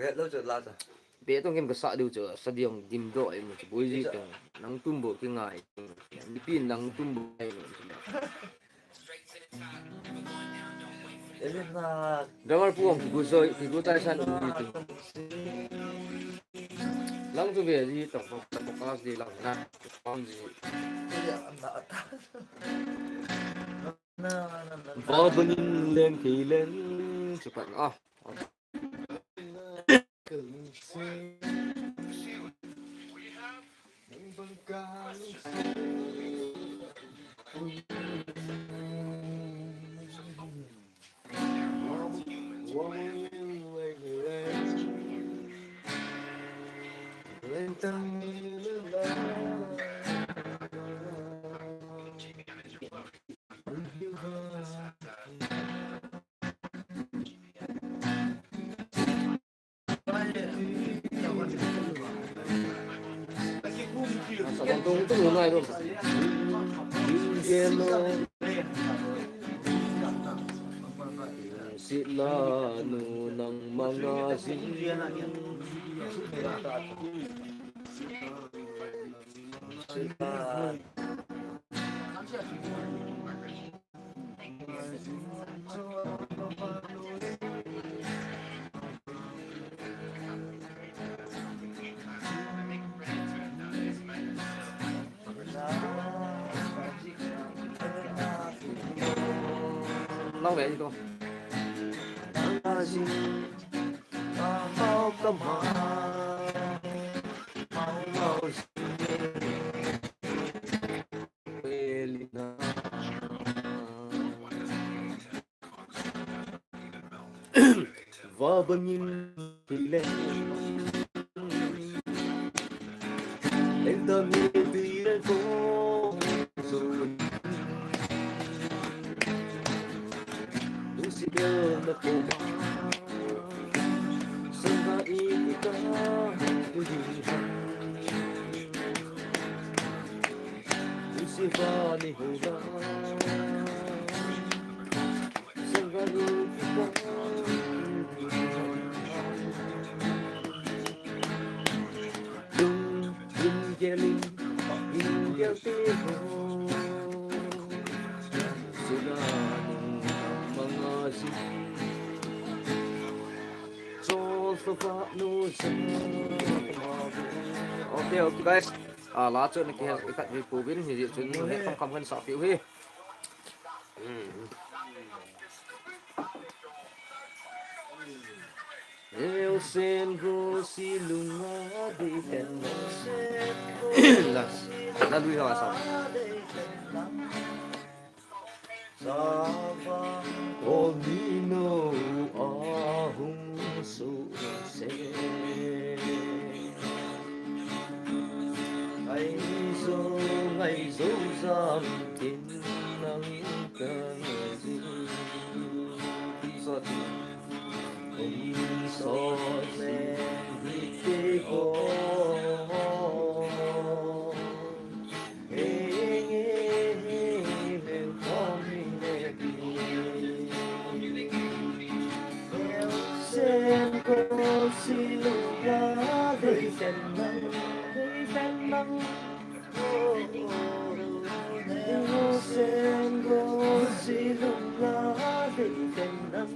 Pe tang kin ka sa diu chu, sa diang dim do ai mu chu, boi ji tang. Nang tum bo ki ngai. Ni pin nang tum bo ai mu chu. Drummer pu ong kigu zoi, kigu tai san ong kitu. Lang chu ve ji, tong tong tong kas di lang na. Tong ji. Ba banin leng kei leng. Chupat na. Ah. Sila nu nang manga jing. Nang ve ito. Elina. Va bangin kile. Engta mi ti le ko. Usi bel na ko. Sanga i ka. Okay, okay, guys. Ah, la chu na kihel khat ve pouvin, hijeh chun he kam kam kan sa piu hi. Hmm. Elsen Rosi lunga dei ten. La, la lui ha sa. Sava, o ni Tin nang in ka ngeh jing. Kum so, kum so len hi kei ho. Nge, nge, nge, welcome in the Sen ko silung la, dei sen nang, dei sen nang. Sen ko silung la, dei sen nang.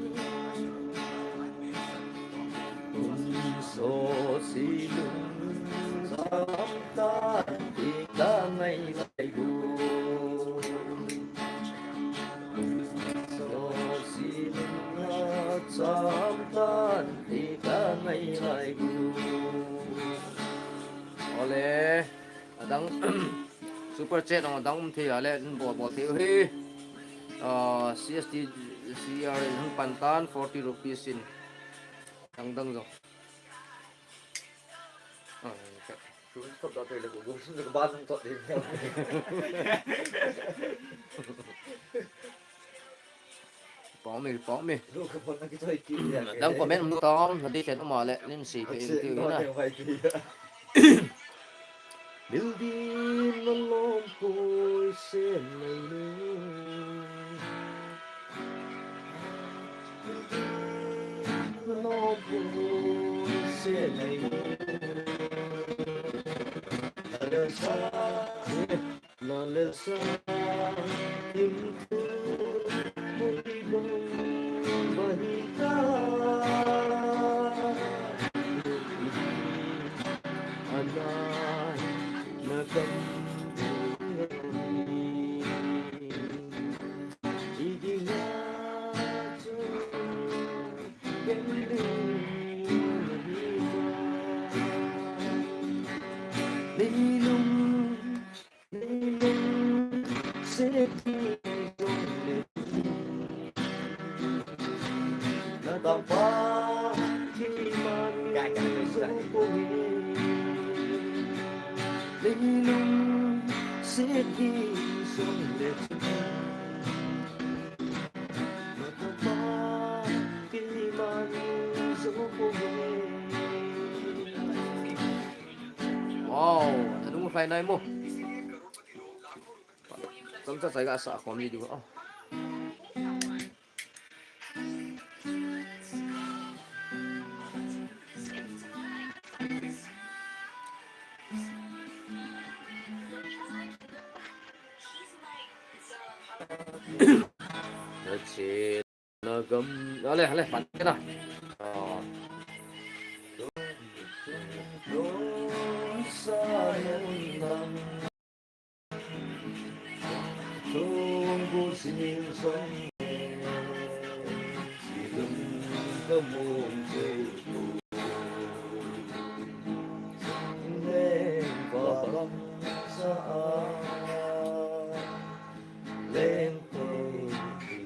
Kum so silung sam tan ti ka ngai lai gu. Kum so silung sam tan ti ka ngai lai gu. Ole, adang super chat adang um thei a le, bol bol thei u hi. Ah, C S T C R in hung pan tan forty rupees in. Dang dang jong. Ah, ka- Ku thot da te le ku, ku thot da te le. Pom mi, pom mi. Lu ka pon na ki choi ki ya. Dang comment um tom, na di chen um a le, nin si pe in tiu na. Building alone koi sen nei nu. Alone koi sen nei nu. Lalesa, lalesa, im tu, mui bong, bahita. Anai, na kam, Wow, anung fly nai mo. Chomcha chai ga sa khom ni diu. Oh. That's it. Na gam, ale, ale, pan na. Ah. Leng kei,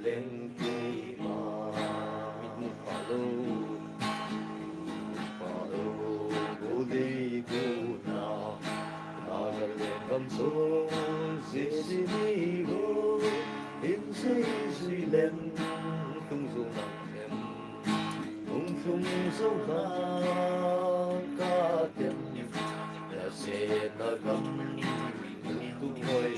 leng kei ma. Palo, palo, gole gona. Nagaland gamsung, sisi ni go. In sei sui lem, tung zong na lem. Tung tung zong na ka tem. Na se na gam, tung tung hoi.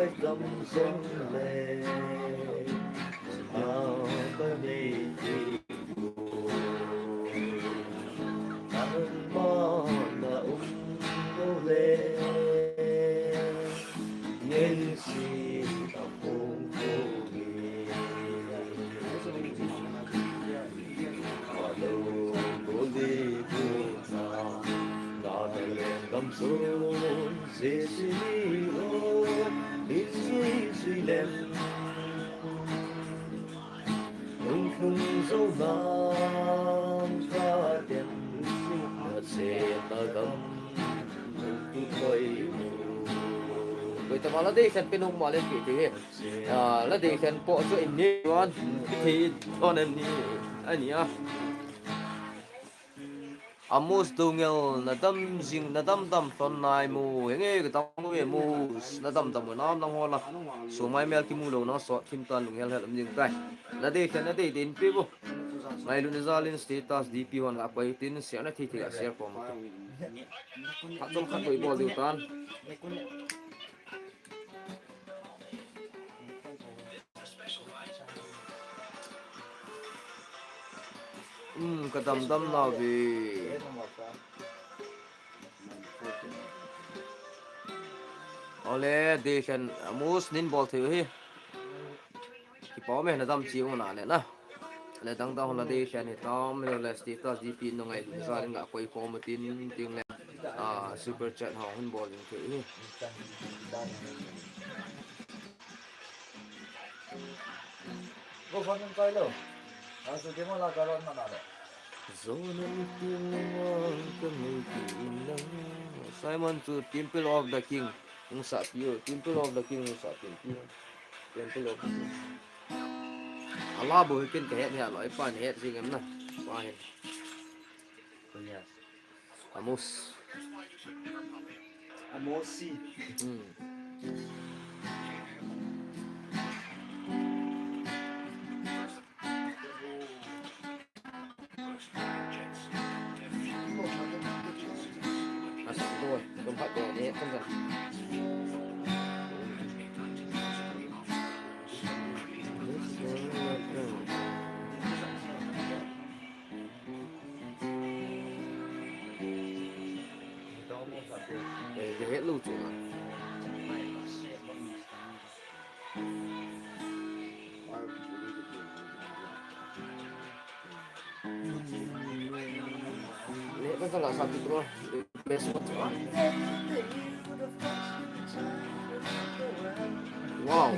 Dam song le, a ka nei ti ko. An ma na um ko le, ngen si ta phong ko ni. A lo ko le ko na, na le dam song. Koi tama la dei khen pe nung ma le ki ti hi. Ah, la dei khen po chu in ni wan. Ki ti ton em ni. Ani a. Amos Dongel, na dam jing, na dam dam ton nai mu. Henge, ka dam mu e Amos, na dam dam mu nam nang hola. So mai mel kimu lou nang sot thim tan lunghel hel um jing tai. Na dei khen, na dei dei in pe bu. Ngailutna jal in status D P hon ga koi tin share na thi thi ga share ko ma. Khat chom khat koi bol diu tan. Um, ka dam dam nau ve. Ole, dei khen Amos nin bol thei u hi. Kipa um e na dam chi u na le na. Le dang dang hon la dei khen hi tam, le status D P nung ai sa ring ga koi ko ma tin ting le. Ah, super chat ho hin bol ding thei hi. Go phone kai lo. Asu demo la garon mana le. Zona ipi lang ka mei ti in lang. Simon chu Temple of the King. Ung sa pi o. Temple of the King, ung sa pi o. Temple of the King. Ala bo hi ken ka het ni a loi pa ni het jing em na. Pa hen. Yes. Amos. Amosi. Hmm. Asa, ito, ito, ito, ito, ito, ito, ito. Eh, ka het lou chu na. Le, ka ka la sa tu tu. Best watch. Wow.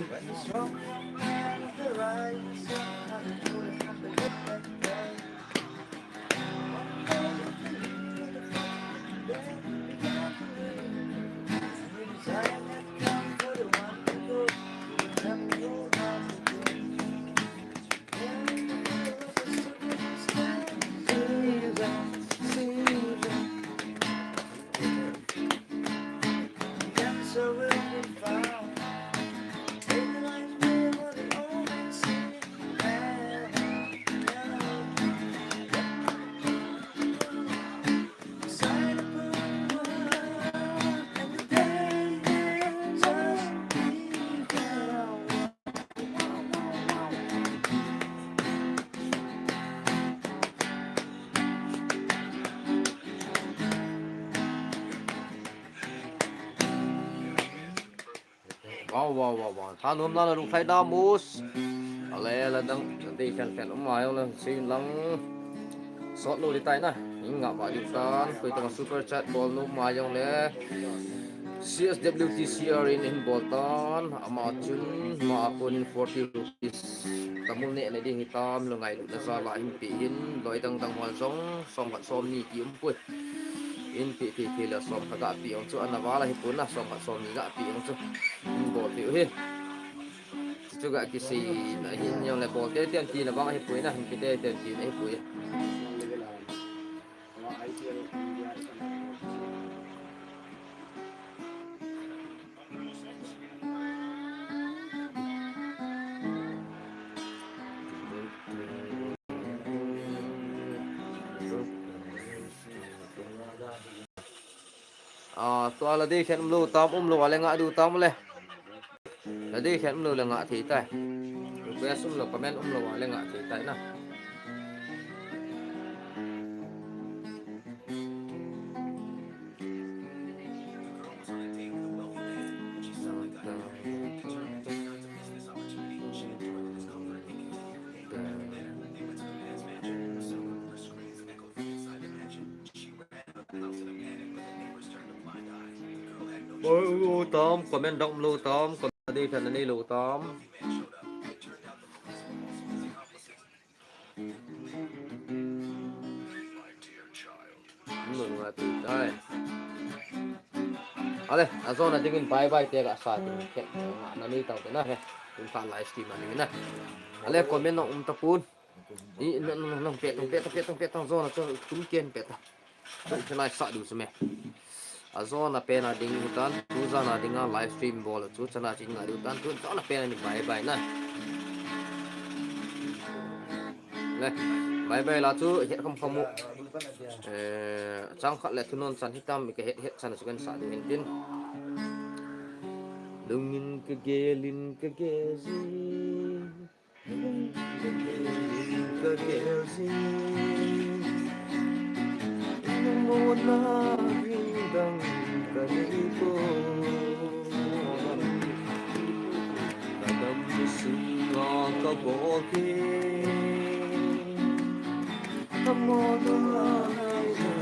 Wow, wow, wow, wow. Thanom na la rung khai na Amos. Ale, la dang, dei khen khen um mai le, sin lang. Sot lou di tai na. Ing nga ba di tan, koi tang super chat bol nom mai jong le. C S W T C R in hin bol tan, ama chun, ma a konin forty rupees. Tamul ne ne ding hitam, lo ngailutna jal a hin pe hin, loi dang dang hon jong, som khat som ni ki um pui. In pe pe pe le som khat ga pe jong chu, ana val a hi pun na, som khat som ni ga pe jong chu. In bol pe u hi. Chu ga kisei na hin jong le bol te te an ti na vang a hi pui na, hin pe te te an ti na hi pui. Ah, tua la dei khen um lou tam, um lou a le nga diu tam le. Nadei khen umlou le ngah thei tai. Request umlou, comment umlou a le ngah thei tai na. Oi, ui, ui, tom, comment dong lou tom, comment dei khen anei lou tom. Mun nga tu tai. Ale, ajona dingin bye bye te kasa ding. Ke, na ni tau te na he. Tun kha live stream a ding na. Ale, comment nong um tapon. I, nong, nong, nong, pe tong, pe tong, pe tong, pe tong, jona chu, tum ken pe tong. Chu, chu nai sa diu chu me. Ajona pen a ding hitan, tu jan a ding a live stream bol chu, chana chin nga diu tan, tu jona pen a ni bye bye na. Le, bye bye la chu, het kham kham u. Eh, chang khat le thunon chan hitam, ka het het chan chu kan sa diu hin tin. Lungin ka gelin ka gel ji. Ka gel jing, mona ring dang ka nei ko. Ka dam sung a ka bol ke. Ka mona ring dang.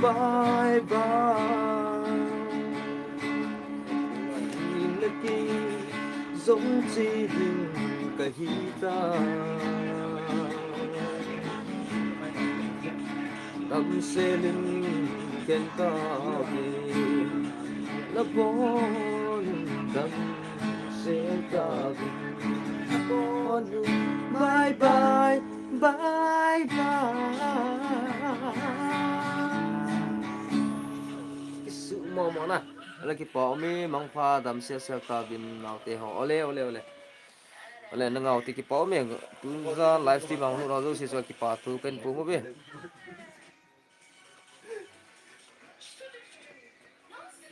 Bye bye. Zong chi ding ka hi ta. Damsel in ken ta ve, na bon damsel ta ve, na bon. Bye bye, bye bye. Kisu mo mo na. Ala kipa umi mangpha damsel sel ta vin naote ho. Ole, ole, ole. Ale, na ngau ti kipa umi, tunja live stream ang nu na jo si so kipa tu ken pu mo be.